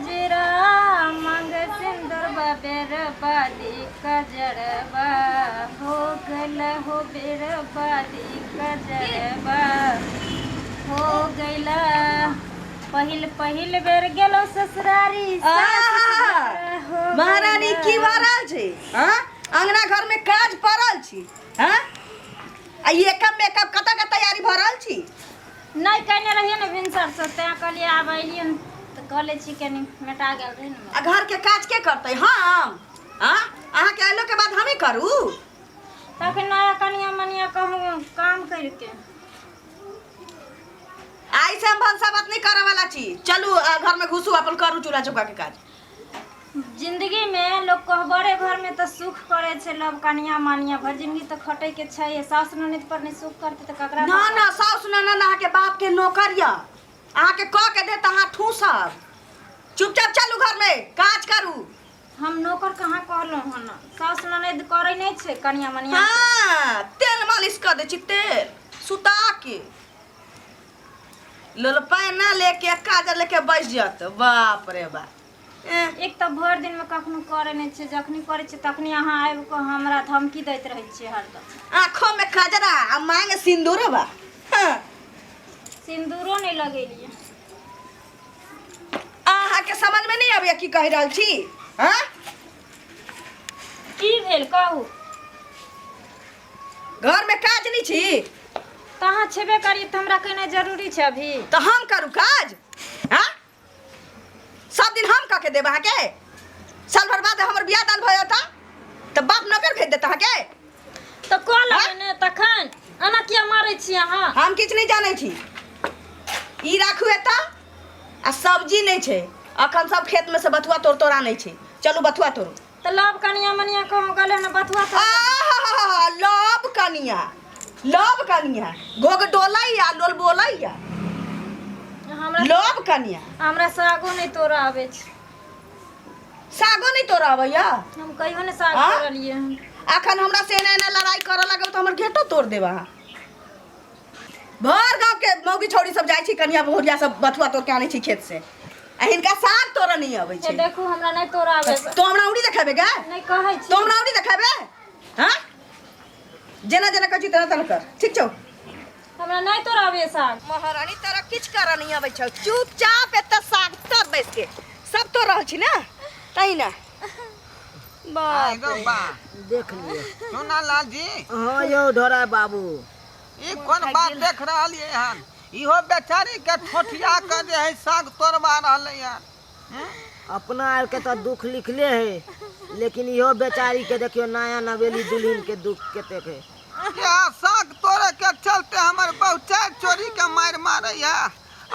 कजरा मांग सिंदूर बेरबादी कजरबा हो गल हो बेरबादी कजरबा हो गइला। पहिल पहिल बेर गेलो ससुरारी सास आहा! हो महारानी गइला। की भऽ रहल छै हँ अंगना घर में काज पड़ल छी हँ आ ई एकम मेकअप कतऽ के तैयारी भऽ रहल छी नहि कयने रहियै ने भिनसर से तैं कहलियै आब अयलियै ने तऽ कऽ लै छी कनि मेटा गेल रहै ने। आ घर के काज के करतै हम? हँ अहाँके अयलो के बाद हमे करू? तखन नया कनिया मनिया कहूँ काम करके। आइ से हम भनसा बात नहीं करे वाला छी। चलू आ, घर में घुसू अपन करू चूल्हा चौका के काज। जिंदगी में लोग कहबरे घर में तो सुख करे छै लब कनिया मानिया भर जिंदगी तो खटे के छै। सास ननद पर नहीं सुख करते तो ककरा ना पर? ना सास ननद अहाँ के बाप के नौकर या अहाँ के कह के दे त अहाँ ठूसब। चुपचाप चलू घर में काज करू। हम नौकर कहाँ कहलहुँ हन? सास ननद करे नहीं छै कनिया मनिया। हाँ तेल मालिश कर दे छी तेल सुता के लोलपाना लेके काजर लेके बैस जात। बाप रे बाप। एक तऽ भरि दिनमे कखनो करै नहि छै, जखनी करै छै तखनी अहाँ आबि कऽ हमरा धमकी दैत रहै छियै हरदम। आँखों में कजरा आ मांग सिंदूर बा। हाँ। सिंदूरो नहि लगेलियै। अहाँ के समझ में नहीं आबैया की कहि रहल छी? हाँ की भेल कहू? घर में काज नहीं छी तऽ अहाँ छेबे करी तऽ हमरा केनाइ जरूरी छै अभी। तऽ हम करू काज? हाँ सब दिन हम कऽ के देब अहाँके? साल भर बाद हमर बियाह दान भऽ जाता तऽ बाप नौकर भेज देता अहाँके? तऽ कऽ लेबै ने तखन। एना किया मारै छी अहाँ? हम किछु नहीं जानै छी। ई राखू एतऽ आ सब्जी नहीं छै अखन सब खेत में से बथुआ तोड़ तोड़ आनै छै। चलू बथुआ तोड़ू। तऽ लब कनिया मनिया कहूँ गेलै ने बथुआ तोड़। आहा लब कनिया लब कनिया घोघ डोलैया लोल बोलैया। हमरा लब कनिया हमरा सागो नहि तोड़ऽ आबै छै। सागो नहीं तोड़ आबैया? हम कहियो नहि साग आँ? तोड़लियै हन। अखन हमरा से एना एना लड़ाई करऽ लागब तऽ हमर घेटो तोड़ देब अहाँ। भर गाँव के मौगी छौड़ी सब जाइ छै कनिया बहुरिया सब बथुआ तोड़ के आनै छै खेत से आ हिनका साग तोड़ऽ नहीं अबै हे छै। देखू हमरा नहि तोड़ऽ आबै। तो हमरा उड़ी देखेबे गे? नहि कहै छी। तो हमरा उड़ी देखेबे? हाँ जेना जेना कहै छी तेना तेना कर। ठीक छौ? हमरा नहि तोड़ऽ आबैया साग। महारानी तोरा किछु करऽ नहीं अबै छौ। चुपचाप एतऽ साग तोड़ बैस के। सब तोड़ रहल छी ने तही ना। बाप रे बा देख लियो सोना लाल जी। हाँ यौ ढोरा बाबू ई कोन बात देख रहलियै हन? इहो बेचारी के ठोठिया के जे है साग तोड़बा रहलै हन। अपना आर के तऽ दुख लिखले है लेकिन इहो बेचारी के देखियो नया नवेली दुल्हन के दुख कतेक है। या साग तोड़े के चलते हमर बहु चारि चोरी के मारि मारै है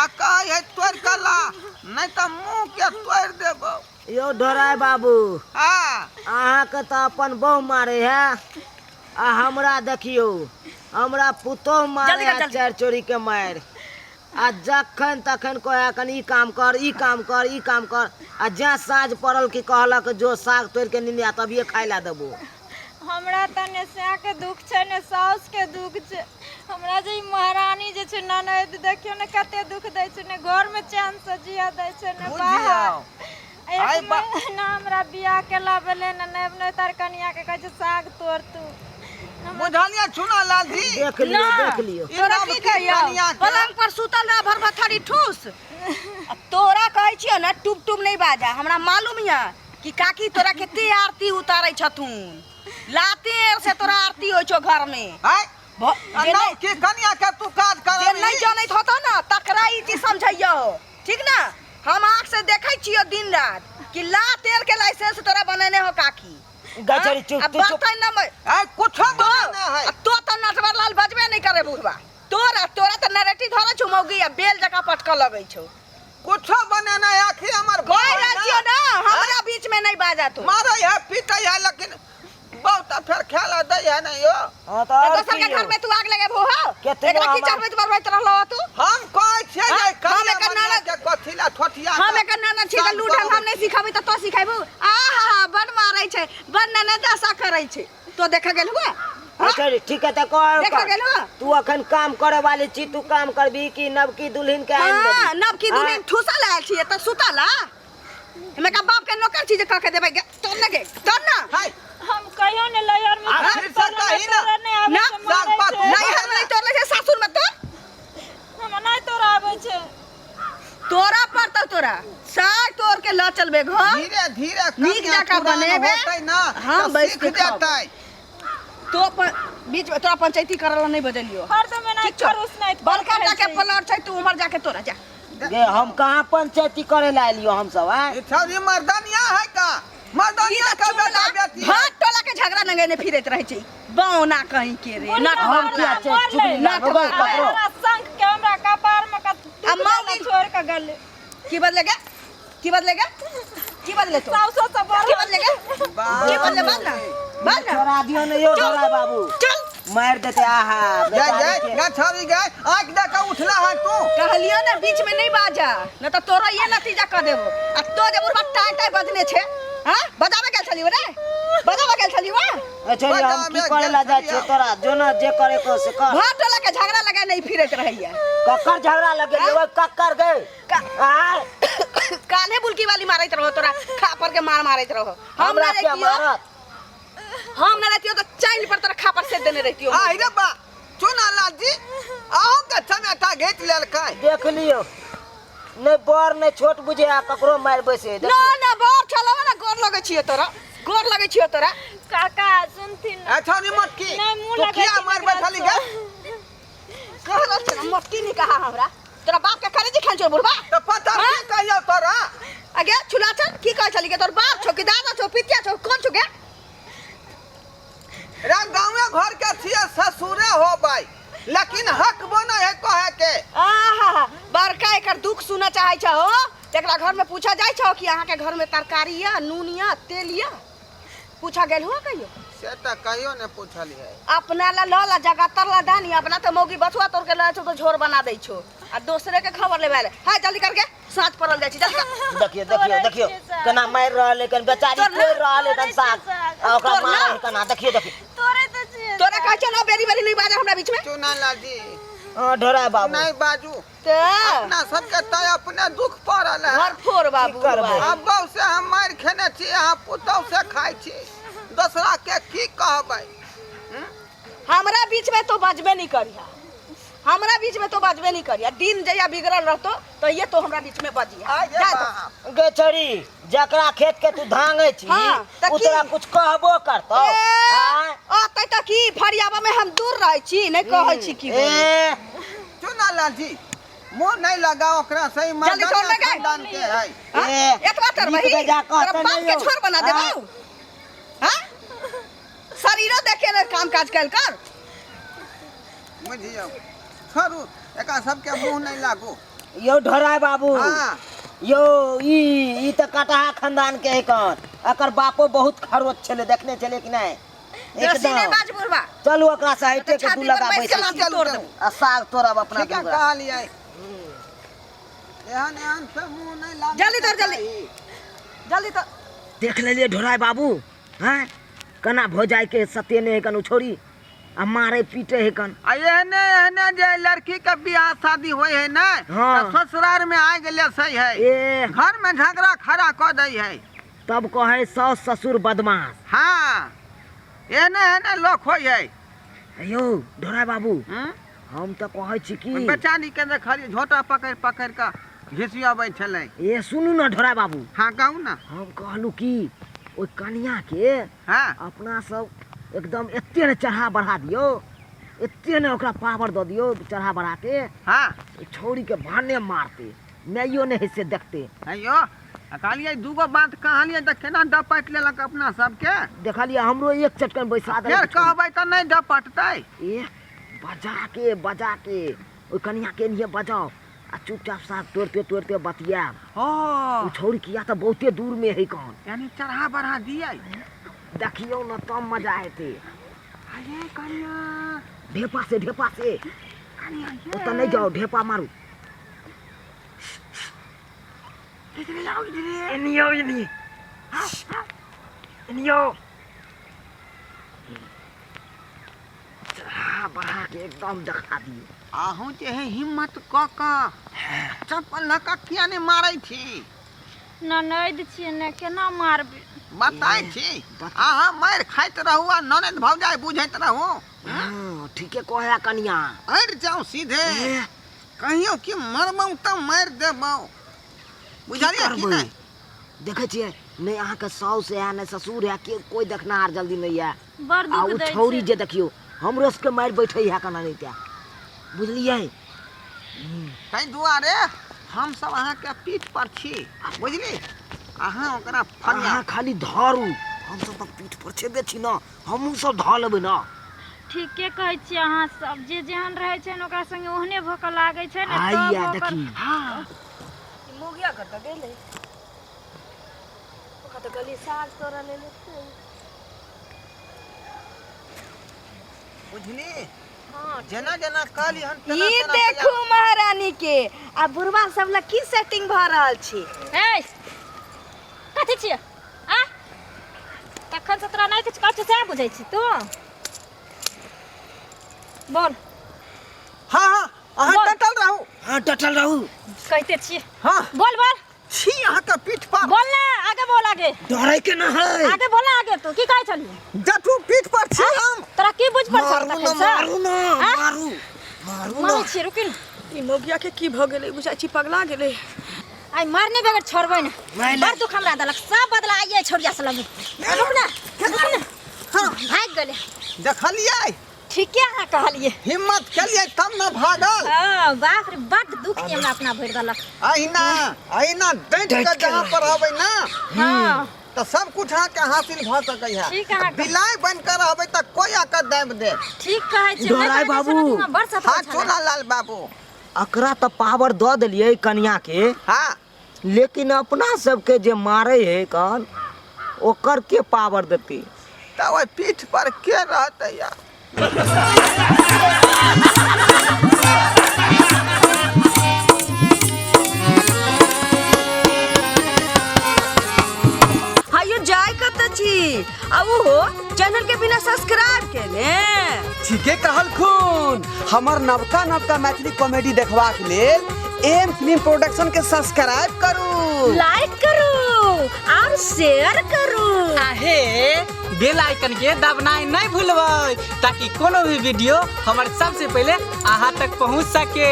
आ कहै है तोड़ के ला नहीं तऽ मुँह के तोड़ देबौ। यौ ढोराय बाबू हाँ अहाँ के तऽ अपन बहु मारे है आ हमरा देखियो हमरा पुतोह मारे जल्दी कर, है जल्दी। चारि चोरी के मारि आ जखन तखन कहे कनि ई काम कर ई काम कर ई काम कर आ जै साँझ पड़ल कि कहलक जो साग तोड़ के नेने आ तभिए खाय ला देबो। हमरा तऽ ने सएह के दुख छै ने साउस के दुख छै। हमरा जे ई महारानी जे छै ननैद देखियौ ने कते दुख दै छै। ने घर में चैन से जिया दै छै ने बाहर। बुझियौ एक आइ बा महीना हमरा बियाह केला भेलै ने नव नौतार कनिया के कहै छै साग तोड़ तू। बुझलियै चुना लाल जी? देख लियो देख लियो। ई तोरा नवकी की कहियौ कनिया के पलंग पर सुतल रह भर भथारी ठूस। आ तोरा कहै छियौ ने टुप टुप नहीं बाजा। हमरा मालूम यऽ कि काकी तोरा कते आरती उतारै छथुन। लाते से तोरा आरती होइ छौ घर में। आइ जे नवकी कनिया के तू काज जे करबही। नहीं जनैत होतौ ने तकरा ई चीज समझैयौ। ठीक ना? हम आँख से देखै छियौ दिन रात कि ला तेल के लाइसेंस तोरा बनेने हो काकी। गचरी चुप आ तू चुप। बर्तन न आइ कुछो तो बनेने है। आ तो तऽ नटवर लाल बजबे नहीं करे बुढ़वा। तोरा तोरा तऽ नरेटी धरै छौ मौगी आ बेल जकाँ पटकऽ लगै छौ। कुछो बनेने है आखिर हमर कहि रहल छियौ ना हमरा बीच में नहीं बाजा तू। मारै है पीटै है लेकिन बहुत फेर खेला दै है नहीं यो। हाँ तऽ और दोसर के की घर यौ? में तू आग लगेबहो हो? केतनो एकरा की हमार- चढ़बैत बढ़बैत रहलो हो तू? हम कहै छियै जे हाँ, हम कनिया एकर मनिया ननद- के कथी ला ठोठिया हम के एकर ननद छी तऽ साग लूढ़ हम तोड़बै नहीं सिखाबै तऽ तो सिखेबू। आहा हा बड़ मारै छै बड़ ननद दशा करै छै। तो देखा गेल हुआ? हाँ? अच्छा ठीक है तऽ कह देखा गेल हुआ? तू अखन काम करे वाली छी तू काम करबी कि नवकी दुल्हन के आनि हाँ देबी? नवकी दुल्हन हाँ? ठूसल आयल छी तऽ सुतल आ। हमे का बाप के नौकर छी जे कह के देबै गे तोर ने गे तोर ना। हाय। हम कहियो ने लहर में आ, साग फिर से तोड़ले, कही ना। तोरा नहि आबै ना, छै, साग मारै पात छै। नैहर में नहीं तोड़ले छै, सासुर में तोड़। हमरा नहि तोड़ाबै छै। तोरा पड़तौ, तोरा साग तोड़ के ल चलबे घर। धीरे धीरे नीक कनिया जकाँ पुरान बनेबै। होतै ना, हम तऽ बैस सीख के खाब। जेतै। तो बीच में तोरा पंचायती करल नहीं बजलियो। हरदम एना ठीक छौ। खरूस नहि बड़का टा के प्लॉट छै, तू उम्हर जाके तोरा जा। गे हम कहाँ पंचायती करे ला एलियो हम सब आय? ई छौरी मर्दानिया है का? मर्दानिया का बेटा बेटी है। भात टोला के झगड़ा नंगे ने फिरैत रहै छै बौना कहीं के रे। बुढ़िया हम मरले, किया छै? मरले। चुगली ना लगबै ककरो। ककरो। हमरा शंख के हमरा कपार में का आ मौगी- छोड़ के गेलै। की बदलेगा, की बदलेगा, की बदले तो साउसो से की बड़ बदलेगा, की बदले? बाज ना, बाज ना। छोड़ा दियो ने यो ढोला बाबू। चल। मार देते आहा गए बेचारी गए के। गे छौरी गए, आँख दे के उठला है तू। कहलियो ने बीच में नहीं बाजा, न तो तोरा ये नतीजा कर देबो। आ तो जब उर्बा टाय टाय बजने छे, हां बजावे गेल छलियो रे, बजावे गेल छलियो। ए छोरी, हम की करे ला जाइ छियो? तोरा जो न जे करे को से कर। भात टोला के झगड़ा लगा नहीं फिरत रहैया। कक्कर झगड़ा लगे ओए कक्कर गए आय? काल्हे बुलकी वाली मारैत रहो, तोरा खापर के मार मारैत रहो। हम हमरा ना क्या रहितियो, मारत? हम ना रहितियो तो चाइल पर तोरा खापर से देने रहितियो। आहि रे बा, चुना लाजी अहूँ के चमेटा घीच लेलकै। देख लियो नहीं बड़ नहीं छोट बुझे आ ककरो मार बैसे। ना ना बड़ छलौ ना, गोर लगै छियो तोरा, गोर लगै छियो तोरा। काका सुनथिन ना। अच्छा नी मोटकी, नहीं, मुँह तू लगै किया छै मार एकरा बैठली से। गे? कहल छै ना मोटकी नहीं कहा हमरा, तोरा बाप के करेजी खान छौ बुढ़बा। तऽ पता हाँ? की कहियौ तोरा? अगे छुला छल की कहै छली गे? तोर बाप छौ कि दादा छौ, पितिया छौ, कोन छौ गे? रे गाँवे घर के छियै, ससुरे होबै, लेकिन हक बनै है कहे के। आहा, बड़का एकर दुख सुनऽ चाहै छौ हो? एकरा घर में पूछा जाइ छौ कि अहाँ के घर में तरकारी या नून या तेल या? पूछा गेल हो कहियो? से तऽ कहियो ने पूछलियै। अपना ला ल ला जगह ला दानी, अपना तो मौगी बछुआ तोड़ के ला छौ तो झोर बना दै छौ आ दोसरे के खबर लेबै ले। हां जल्दी करके साँझ पड़ल जाइ छै, जल्दी कर। देखियो देखियो देखियो केना मारि रहल है कन बेचारी, तोर ना- तोड़ि रहल है कन साग आ ओकरा तोर ना- मारै है केना, देखियो देखियो। तोरे तऽ छियै। तोरा कहै छौ ना बेरी बेरी नहीं बाजा हमरा बीच में। चुना लाजी। हाँ ढोरा बाबू। नहीं बाजू। ते अपना सबके तऽ अपने दुख पड़ल है। घर फोड़ बाबू। की करबै? आ बहू से हम मारि खेने छी, अहाँ पुतहु से खाइ छी, दोसरा के की कहबै? हमरा बीच में तो बजबे नहीं करिहा, हमरा बीच में तो बजबे नहीं करिहा। दिन जहिया बिगड़ल रहतो तो ये तो हमरा बीच में बजिहा। आइ रे जा तो। बाप। गे छोरी, जकरा खेत के तू धांगे छी हाँ, तऽ उ की? तोरा कुछ कहबो करतौ? ए, आँय? अतै तऽ की फरियाबा में हम दूर रहै छी, नहीं कहै छी की बोली। ए चुना लालजी, मुँह नहीं लगाओ ओकरा से, ई जल्दी तोड़ मर्दाना लगे। खानदान के है। हाँ? ए, एतबा नीक तरबही बेजा तोरा कहतै बाप नहि के यौ। छोर बना देबौ? हाँ? शरीरो देखे ने काम काज कयल कर। बुझियौ, छोड़ू एकरा सबके मुँह नहीं लागू। यौ ढोराय बाबू। हाँ। यौ ई ई तऽ कटहा खानदान के है कन, एकर बापो बहुत खरोच छलै, देखने छलै कि नहि? बेसी नहि एकदम बाज बुढ़बा। चलू ओकरा से हटे के दू छाती पर लगा बैस के बैसै छी लाठी तोड़ देबौ। आ साग तोड़ब अपना ठीके दू गोरा। कहलियै, एहन एहन से मुँह नहीं लागू। जल्दी तोड़, जल्दी। जल्दी तो। देख लेलियै ढोराय बाबू, हैं केना भौजाई के सतेने है कन उ छोरी आ मारे पीटे है कन। आ एहने एहने जे लड़की के बियाह शादी होय है ने, हाँ। तऽ ससुराल में आ गेले सही है, ए घर में झगड़ा खड़ा कऽ दै है। तब कहे सास ससुर बदमाश। हाँ, एहने एहने लोक होय है। यौ ढोराय बाबू। हम्म? हम तऽ कहै छी कि बेचारी के देखलियै झोटा पकड़ि पकड़ि कऽ घिसियबै छलै। ए सुनू ने ढोराय बाबू। हाँ कहू ना। हम कहलहुँ कि ओहि कनिया के हाँ अपना सब एकदम एते ने चढ़ा बढ़ा दियौ, एते ने ओकरा पावर दऽ दियौ चढ़ा बढ़ा के। हाँ। ओहि छौड़ी के भने मारते माइयो नहि है से देखते। अयो आ कहलियै दूगो बात कहलियै तऽ केना डपटि लेलक अपना सबके। देखलियै हमरो एक चटकन बैसा फेर देलक छौड़ी। कहबै तऽ नहि डपटतै। ए बजा के बजा के ओहि कनिया के एनाहिये बजाउ आ चुपचाप साग तोड़ते तोड़ते बतियाब। ओ ओ छौड़ी किया तऽ बहुते दूर में है कौन। यानी चढ़ा बढ़ा दियै। देखियौ न तब मजा हेतै। अरे कनिया। ढेपा से, ढेपा से। कनिया ये। ओतऽ नहि जाउ, ढेपा मारू। इधरे आओ, इधरे। एनी आओ, एनी। एनी आओ। चढ़ा बढ़ा के एकदम देखा दियौ। अहूँ जे है हिम्मत कऽ कऽ चप्पल लऽ कऽ किया नहि मारै छी? ननैद छियै ने, केना मारबै? बताइ छी, अहाँ मारि खाइत रहू आ ननद भौजाइ बुझैत रहू। हाँ, ठीके कहे कनिया। अड़ि जाउ सीधे, कहियो कि मरबौ तऽ मारि देबौ, बुझलियै कि नहि? देखै छियै नहि, अहाँके साउस है नहि ससुर है, के कोई देखनाहार जल्दी नहि है। बड़ आ दुख ओ दै छौरी छै। जे देखियौ हमरो सबके मारि बैठै है केना नहि ते, बुझलियै? ताहि दुआरे हमसब अहाँके पीठ पर छी, बुझली? अहाँ ओकरा फरिया अहाँ खाली धरू, हमसब तऽ पीठ पर छेबे छी ने, हमहूँ सब धऽ लेबै ने। ठीके कहै छियै अहाँ सब, जे जेहन रहै छै ने ओकरा संगे ओहने भऽ कऽ लागै छै ने, आइया तब ओकर देखी। हाँ, मोगिया कतऽ गेलै? ओकरा तऽ कहलियै साग तोड़ऽ लेल एतै। बुझली? जेना जेना कहली हन तेना ई तेना। देखू महारानी के आ बुढ़वा सब लग की सेटिंग भऽ रहल छै। ए, कथी छियै आ? तखन से तोरा नहि किछु कहै छियै सएह बुझै छी तू? बोल। हाँ हाँ, अहाँ बोल। डटल रहू। हाँ, डटल रहू। कहिते छियै। हाँ। बोल बोल। छी अहाँके पीठ पर। बोल ना आगे, बोल आगे। डरै के ना है। आगे बोल ना आगे, तू की कहै छलियै? जठू पीठ पर छी हम। तोरा की बुझ पड़ छल मारू तखन ना, से? मारू ना। आँ? मारू मारू ना। मारै छियै, रुकी ने। ई मोगिया के की भऽ गेलै? बुझाइ छी पगला गेलै। आइ मारने बगैर छोड़बै ने। नहि, बड़ दुख हमरा देलक, सब बदला आइए छोड़िया से लगे। रुक ना, रुक ना। हाँ। भागि गेलै। देखलियै? ठीके अहाँ कहलियै। हिम्मत केलियै तब ने भागल। हाँ, बाप रे, बड दुख ई हमरा अपना भरि देलक। अहिना अहिना डटि के जहाँ पर रहबै ना, हाँ, तऽ सब कुछ अहाँके हासिल भऽ सकै है। ठीक अहाँके। बिलाइ बनि कऽ रहबै तऽ कोइ आके दाबि देत। ठीक कहै छियै। डराय नहि कहने बाबू। छलहुँ तऽ बड़ सतबै हाँ छलै। चोला लाल बाबू। एकरा तऽ पावर दऽ देलियै कनिया के। हाँ। लेकिन अपना सबके जे मारे है कन, ओकर के पावर देतै? तऽ ओहि पीठ पर के रहतै यार? हायो, जाय कतऽ छी आ ओहो चैनल के बिना सब्सक्राइब केने? ठीके कहलखुन। हमर नवका नवका मैथिली कॉमेडी देखबाक लेल एम फिल्म प्रोडक्शन के सब्सक्राइब करू, लाइक करू और शेयर करू। आहे बेल आइकन के दबनाइ नहि भूलबै, ताकि कोनो भी वीडियो हमर सबसे पहिले अहाँ तक पहुँच सके।